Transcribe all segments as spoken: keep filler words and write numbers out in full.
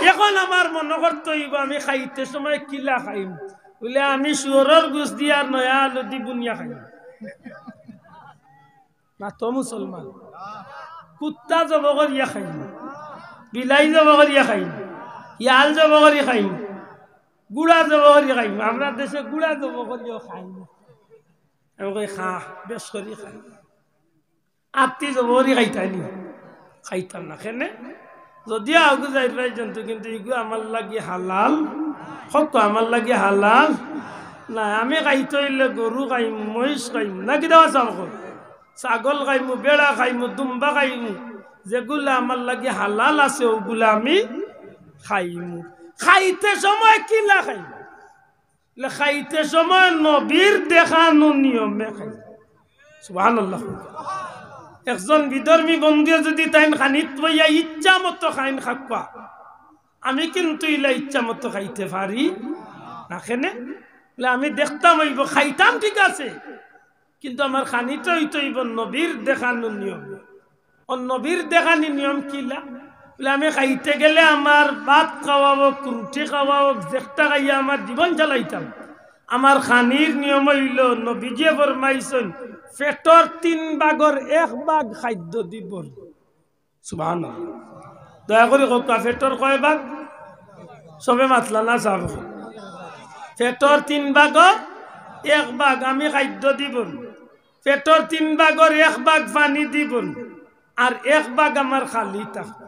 এখন আমার মনো করতে অইবো, আমি খাইতে সময় কিলা খাইমু? বুলে, "আমি শুয়রর গুস্ত দি আর নয়া আলু দি বুনিয়া খাইমু।" না তো মুসলমান। কুত্তা জবো করিয়া খাইমু, বিলাই জবো করিয়া খাইমু, ইয়াল জবো করি খাইমু, গুড়া জবো করি খাইমু। আমরার দেশে গুড়া জবো করিয়াও খাইমু। আমি কই, "খা, বেশ করি খা।" আত্তি জবো করি খাইতায় নি? খাইতাম না। কেনে? যদিও আগু যাইর পাই জন্তু, কিন্তু ইগু আমার লাগি হালাল। হক আমার লাগি হালাল না। আমি খাইতে অইলে গরু খাইমু, মহিষ খাইমু, না কিতা আছে আমাকে? ছাগল খাইমু, বেড়া খাইমু, দুম্বা খাইমু, যেগুলা আমার লাগি হালাল আছে, ওগুলা আমি খাইমু। খাইতে সময় কিলা খাইমু? বুলে, "খাইতে সময় নবীর দেখানো নিয়মে খাইমু।" সুবহানাল্লাহ। একজন বিধর্মী বন্ধুয়ে যদি তাইন খানিত বইয়া ইচ্ছা মতো খাইন খাক্কা, আমি কিন্তু ইলা ইচ্ছা মতো খাইতে পারি না। কেনে? বুলে, "আমি দেখতাম অইবো, খাইতাম ঠিক আছে, কিন্তু আমার খানিটা অইতে অইবো নবীর দেখানো নিয়ম।" ও নবীর দেখানি নিয়ম কিলা? বুলে, "আমি খাইতে গেলে আমার ভাত খাওয়া অউক, রুটি খাওয়া অউক, যেকটা খাইয়া আমার জীবন চালাইতাম, আমার খানির নিয়ম অইলো, নবীজিয়ে ফরমাইছইন, পেটর তিন ভাগর এক ভাগ খাদ্য দি ভরমু।" সুবহানাল্লাহ। দয়া করি কউক্কা, পেটর কয় ভাগ? সবে মাতলা না সাব? পেটর তিন ভাগর এক ভাগ আমি খাদ্য দি ভরমু, পেটর তিন ভাগর এক ভাগ পানি দি ভরমু, আর এক ভাগ আমার খালি থাকবো।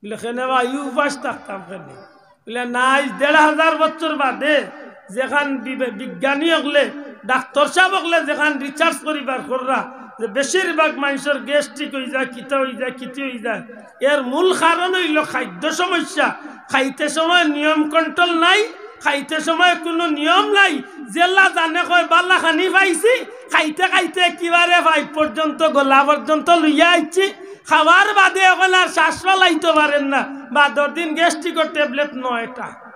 বুলে, "কেনে বা, ই উপাস থাকতাম কেনে?" বুলে, "না, আইজ দেড় হাজার বছর বাদে যেখান বিবে-, বিজ্ঞানী অকলে, ডাক্তর সাব অকলে যেখান research করিবার কররা যে বেশিরভাগ মানষর gastric অইযায়, কিতা অইযায়, কিতি অইযায়, এর মূল কারণ অইলো খাদ্য সমস্যা। খাইতে সময় নিয়ম control নাই, খাইতে সময় কুনু নিয়ম নাই। যেলা জানে কয়, 'বালা খানি পাইছি,' খাইতে খাইতে একেবারে পাইপ পর্যন্ত, গলা পর্যন্ত লইয়া আইছি।" খাওয়ার বাদে অখন আর শ্বাস ফালাইতো পারের না। বাদর দিন gastric-র tablet নয়টা।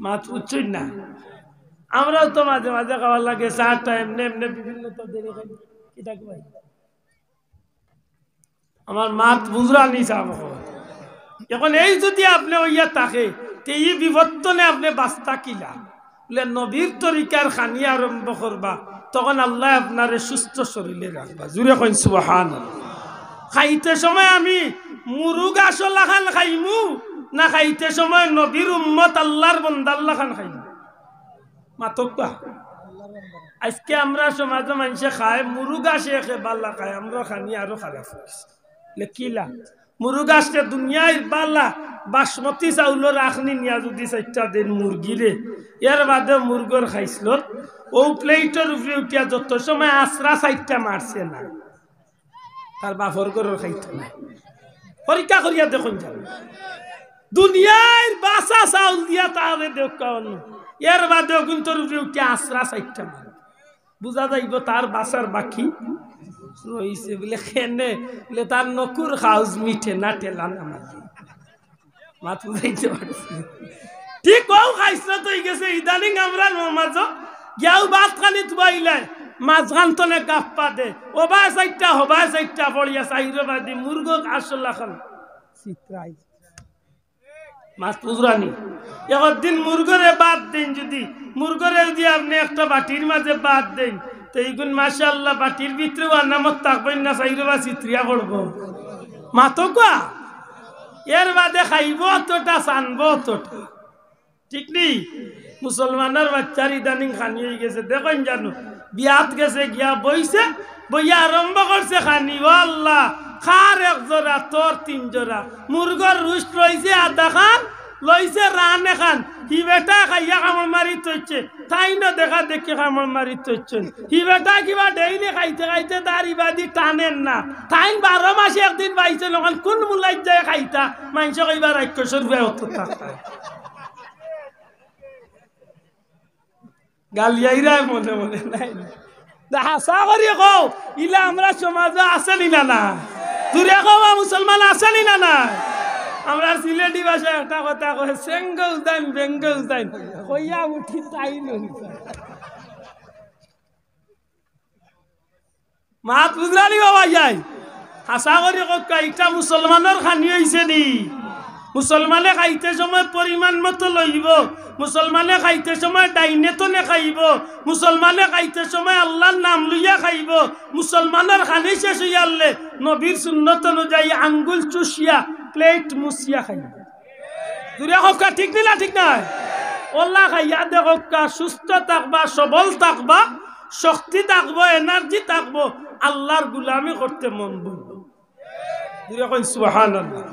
মাত বুঝছইন না? আমরাও তো মাঝে মাঝে খাওয়ার লাগে, চারটা এমনে এমনে বিভিন্ন তো দেরি খাই। কিতা কই? আমার মাত বুঝরা নি সাব অকল। অখন এই যুদি আপনে অইয়া থাকে, তে ই বিপদ তনে আপনে বাচতা কিলা? বুলে, নবীর তরিকার খানি আরম্ভ করবা, তখন আল্লায় আপনারে সুস্থ শরীলে রাখবা। জুরে কইন সুবহানাল্লাহ। খাইতে সময় আমি মুরগ আসলা খান খাইমু, না খাইতে সময় নবীর উম্মত আল্লার বন্দার লাখান খাইমু? মাতউক্কা। আইজকে আমরার সমাজো মানষে খায়, মুরগ আসে একে বালা খায়, আমরার খানি আরো খারাপ অইছে। লে কিলা? মুরগ আসে দুনিয়ার বালা বাসমতি চাউলর আখনি নিয়া যুদি চাইরটা দেইন মুরগিরে, এর বাদে মুরগর খাইছলত, অউ plate-র উপরে উঠিয়া যত সময় আছড়া চাইরটা মারছে না, তার বাপর ঘরর খাইতো নায়। পরীক্ষা করিয়া দেখইন যান। দুনিয়ার বাসা চাউল দিয়া তারে দেউক্কা অনো, এর বাদে অগুইন্তর উপরে উঠিয়া আছড়া চাইরটা মারে। বুঝা যাইবো তার বাসার বাকি রইছে। বুলে, "কেনে?" বুলে, "তার নকুর খাউজ মিঠে না, ঠেলা না মারলে।" মাত বুঝাইতে পারছি? ঠিক অউ খাইছলত অইগেছে। ইদানিং আমরার মাঝো গিয়াউ ভাত খানিত বইলে, মাঝখান তনে গাপ্পা দে, ওবায় চাইরটা, হবায় চাইরটা পড়িয়া চাইরোবাদি মুরগ আসলা খান ছিতরাই। মাত বুঝরা নি? একদিন মুরগরে ভাত দেইন যুদি, মুরগরে যুদি আপনে একটা বাটির মাঝে ভাত দেইন, তে ইগুন মাশাআল্লাহ বাটির ভিতরেও আনামত থাকবো না, চাইরোবা ছিতরিয়া পড়বো। মাতউক্কা? এর বাদে খাইবো অতটা, ছানবো অতটা। ঠিক নি? মুসলমানর বাইচ্চার ইদানিং খানি অইগেছে, দেখইন যানো, বিয়াত গেছে গিয়া বইছে, বইয়া আরম্ভ করছে খানি, "ও আল্লাহ, খার এক জোড়া, তোর তিন জোড়া।" মুরগর রুস্ট লইছে আধা খান, লইছে রান এখান, হি বেটায় খাইয়া কামড় মারি থইছে, তাইনও দেখা দেখি কামড় মারি থইছইন। হি বেটায় কিবা daily খাইতে খাইতে তার ইবাদি টানের না, তাইন বারো মাসে একদিন পাইছইন, অখন কুন মুলাইত যায় খাইতা, মানষে কইবা রাক্ষসর ফুয়া অত থাকতা। গালিয়াইরায় মনে মনে, নায় নি? দা হাছা করি কও, ইলা আমরার সমাজো আছে নি না, না? জুরে কও বা মুসলমান আছে নি না, না? আমরার সিলেটি ভাষায় একটা কথা কয়, "সেঙ্গো উজাইন, বেঙ্গো উজাইন।" কইয়া উঠি তাই নই। মাত বুঝরা নি বাবা যাই? হাছা করি কউক্কা, ইটা মুসলমানর খানি অইছে নি? মুসলমানে খাইতে সময় পরিমাণ মতো লইবো, মুসলমানে খাইতে সময় ডাইনে তনে খাইবো, মুসলমানে খাইতে সময় আল্লার নাম লইয়া খাইবো। মুসলমানর খানি শেষ অইয়ারলে নবীর সুন্নত অনুযায়ী আঙ্গুল চুষিয়া প্লেট মুছিয়া খাইবো। জুরে কউক্কা, ঠিক নি না ঠিক নায়? অলা খাইয়া দেখউক্কা, সুস্থ থাকবা, সবল থাকবা, শক্তি থাকবো, এনার্জি থাকবো, আল্লার গুলামি করতে মন বইবো। জুরে কইন সুবহানাল্লাহ।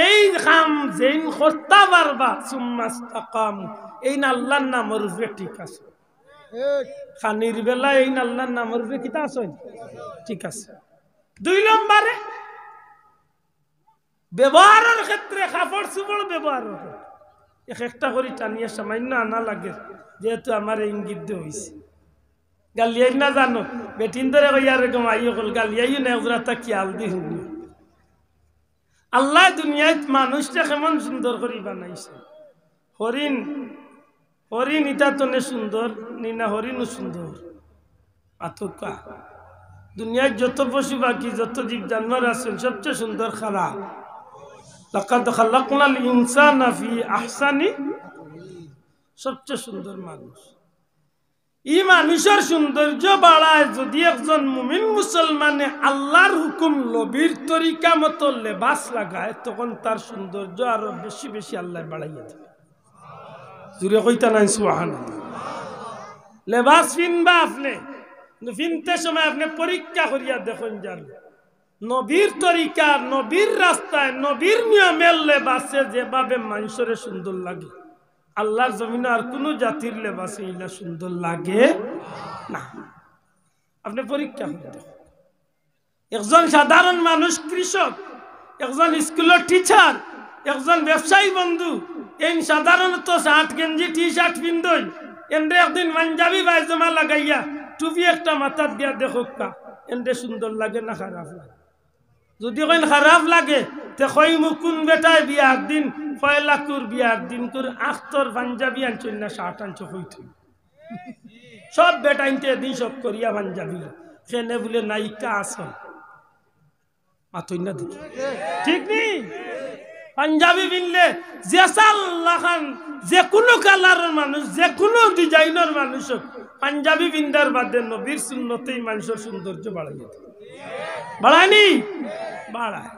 এই কাম যেইন করতা পারবা, সুম্মাস্তাকামু, এইন আল্লার নামর উপরে ঠিক আছে। খানির বেলা এইন আল্লার নামর উপরে কিতা আছে? ঠিক আছে। দুই নম্বরে, ব্যবহারর ক্ষেত্রে, কাপড় চোপড় ব্যবহারর ক্ষেত্রে এক একটা করি টানিয়া সামান্য আনা লাগে, যেহেতু আমার ইঙ্গিত দিয়া অইছে। গালিয়াই না জানো, বেটিন ধরে কইয়ার এরকম আই অকল, গালিয়াইও না, একজোড়াটা খেয়াল দি হুনো। আল্লায় দুনিয়াত মানুষরে কেমন সুন্দর করি বানাইছে। হরিণ, হরিণ ইটা তনে সুন্দর নি না? হরিণও সুন্দর। আতকা দুনিয়ার যত পশু পাখি, যত জীব জানোয়ার আছইন, সবচেয়ে সুন্দর কারা? লাকাদ খালাকনাল ইনসানা ফি আহসানি, সবচেয়ে সুন্দর মানুষ। ই মানুষর সৌন্দর্য বাড়ায় যদি একজন মুমিন মুসলমানে আল্লার হুকুম, নবীর তরিকা মতো লেবাস লাগায়, তখন তার সৌন্দর্য আরো বেশি বেশি আল্লায় বাড়াইয়া দিবা। জুরে কইতা নায় সুবহানাল্লাহ। লেবাস ফিনবা আপনে, কিন্তু ফিনতে সময় আপনে পরীক্ষা করিয়া দেখইন যার নবীর তরিকা, নবীর রাস্তায়, নবীর নিয়মে লেবাসে যেভাবে মানষরে সুন্দর লাগে, আল্লার জমিনো আর কুনু জাতির লেবাসে ইলা সুন্দর লাগে না। আপনে পরীক্ষা করি দেখইন। একজন সাধারণ মানুষ কৃষক, একজন স্কুলর টিচার, একজন ব্যবসায়ী বন্ধু, এইন সাধারণত শার্ট গেঞ্জি টি শার্ট পিন্দইন, এনরে একদিন পাঞ্জাবি পায়জামা লাগাইয়া টুপি একটা মাথাত দিয়া দেখউক্কা, এনরে সুন্দর লাগে না খারাপ লাগে? যদি কইন খারাপ লাগে, তে কইমু কুন বেটায় বিয়ার দিন পয়লাকুর বিয়ার দিনকুর আখতর পাঞ্জাবি আনছইন না শার্ট আনছো কইতো। সব বেটাইন্তে এদিন শখ করিয়া পাঞ্জাবি, কেনে বুলে নায়িকা আছইন। মাতইন না দেখি। ঠিক নি? পাঞ্জাবি পিনলে যে সাল্লাখান, যে কুনু কালারর মানুষ, যে কুনু ডিজাইনর মানুষ অউক, পাঞ্জাবি পিন্দার বাদে নবীর সুন্নতেই মানষর সৌন্দর্য বাড়াইয়া দেয়। বাড়ায় নি? বাড়ায়।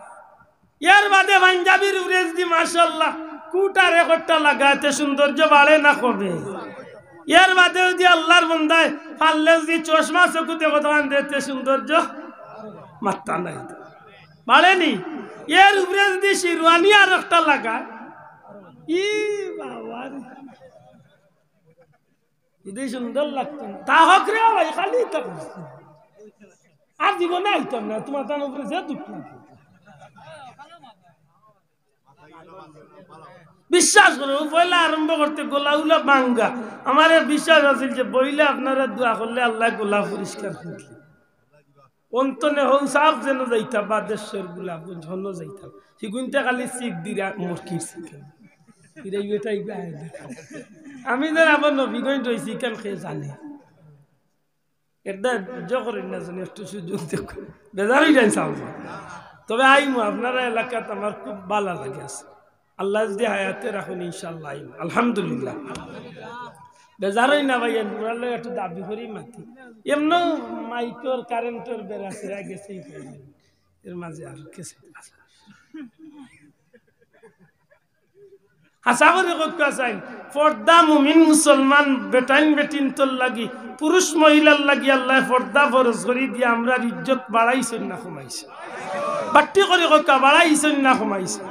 এর বাদে পাঞ্জাবির উপরে যদি মাশাআল্লাহ কুটার একটা লাগায়, তে সৌন্দর্য বাড়ে না কমে? এর বাদে যদি আল্লার বন্দায় পারলে যদি চশমা চকুত দেখো, তখন দেখতে সৌন্দর্য মাত্তা নাই, বাড়ে নি? এর উপরে যদি শিরওয়ানি আর একটা লাগায়, ই বাবা রে, যদি সুন্দর লাগতো না। তা হক রে ভাই, খালি তো আর জীবনে আইতাম না, তোমার তার উপরে যে দুঃখ লাগে। বিশ্বাস করো, ও পয়লা আরম্ভ করতে গলা উলা ভাঙ্গা। আমার এ বিশ্বাস আছিল যে বইলে আপনারা দোয়া করলে আল্লায় গলা পরিষ্কার করলে। অন্তনে হউ সাফ যেন যাইতা, বাদেশ্বর গুলা হনো যাইতা। হিগুনতে খালি শিখ দিরা মুরকির শিখ। ইরা ইবেটা ইবা আইলে। আমি যেন আবার নবীগঞ্জ রইছি, কেন কে জানে? এটা ধৈর্য করেন না, যেন একটু সুযোগ দেখ। বেজার অই যাইন সামনে। তবে আইমু, আপনারা এলাকাত আমার খুব ভালা লাগে আছে। আল্লায় যদি হায়াতে রাখইন, ইনশাআল্লাহ আইমু। আলহামদুলিল্লাহ। বেজার অইন না ভাই, এমরার লগে একটু দাবি করি মাতি। এমনেও মাইকর কারেন্টর বেড়া ছেড়া গেছে, এর মাঝে আর গেছে। হাছা করি কউক্কা চাইন, পর্দা মুমিন মুসলমান বেটাইন বেটিন্তর লাগি, পুরুষ মহিলার লাগি আল্লায় পর্দা ফরজ করি দিয়া আমরার ইজ্জত বাড়াইছইন না কমাইছইন? বাট্টি করি কউক্কা, বাড়াইছইন না কমাইছইন?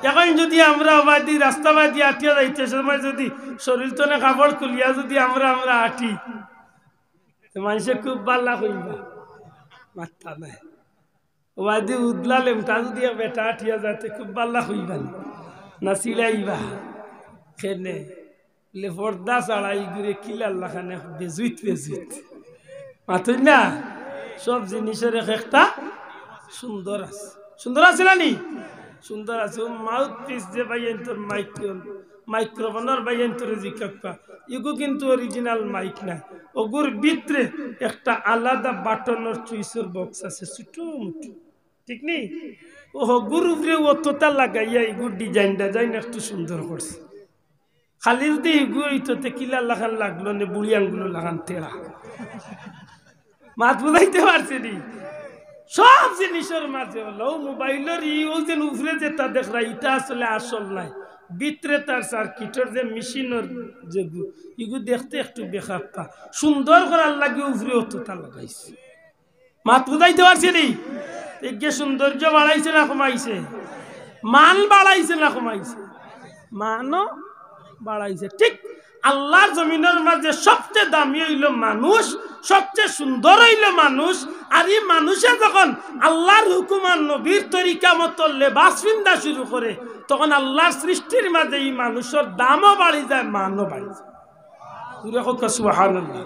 এখন যদি আমরা ওবায়দি রাস্তাবায়দি আটিয়া যাইতে সময় যদি শরীর তনে কাপড় খুলিয়া যদি আমরা, আমরা আটি, তে মানষে খুব ভালা কইবা, মাত্তা নাই। ওবায়দি উদলা লেমটা যদি এক বেটা আটিয়া যাইতে খুব ভালা কইবা না, না চিড়াইবা। কেনে? বুলে পর্দা ছাড়া ইগুরে কিলার লাখান এক বেজুইত বেজুইত। মাতইন না? সব জিনিসর এক একটা সুন্দর আছে। সুন্দর আছে না নি? সুন্দর আছে। ও মাউথ পিস যে ভাইয়াইন্তর মাইক, মাইক্রোফোনর ভাইয়াইন্তরে জিকাউক্কা, ইগু কিন্তু অরিজিনাল মাইক নায়। ওগুর ভিতরে একটা আলাদা বাটনর সুইচর বক্স আছে, ছোট মোটো। ঠিক নি? ও হগুর উপরে অততা লাগাইয়া ইগুর ডিজাইন ডিজাইন একটু সুন্দর করছে। খালি যদি ইগু অইতো তে কিলা লাখান লাগলো নে, বুড়ি আঙ্গুলো লাখান তেড়া। মাত বুঝাইতে পারছি নি? সব জিনিসর মাঝে অইলো, ও মোবাইলর ই, ও যে উপরে যেটা দেখরা, ইটা আসলে আসল নায়। ভিতরে তার সার্কিটর যে মেশিনর যে গু-, ইগু দেখতে একটু বেখাপ্পা। সুন্দর করার লাগি উপরে অততা লাগাইছে। মাত বুঝাইতে পারছি নি? ইগে সৌন্দর্য বাড়াইছে না কমাইছে? মান বাড়াইছে না কমাইছে? মানও বাড়াইছে। ঠিক আল্লাহর জমিনর মাঝে সবচেয়ে দামি অইলো মানুষ, সবচেয়ে সুন্দর অইলো মানুষ। আর ই মানুষে যখন আল্লাহর হুকুম আর নবীর তরিকা মতো লেবাস পিন্দা শুরু করে, তখন আল্লাহর সৃষ্টির মাঝে ই মানুষর দামও বাড়ি যায়, মানও বাড়ি যায়। জোরে কউক্কা সুবহানাল্লাহ।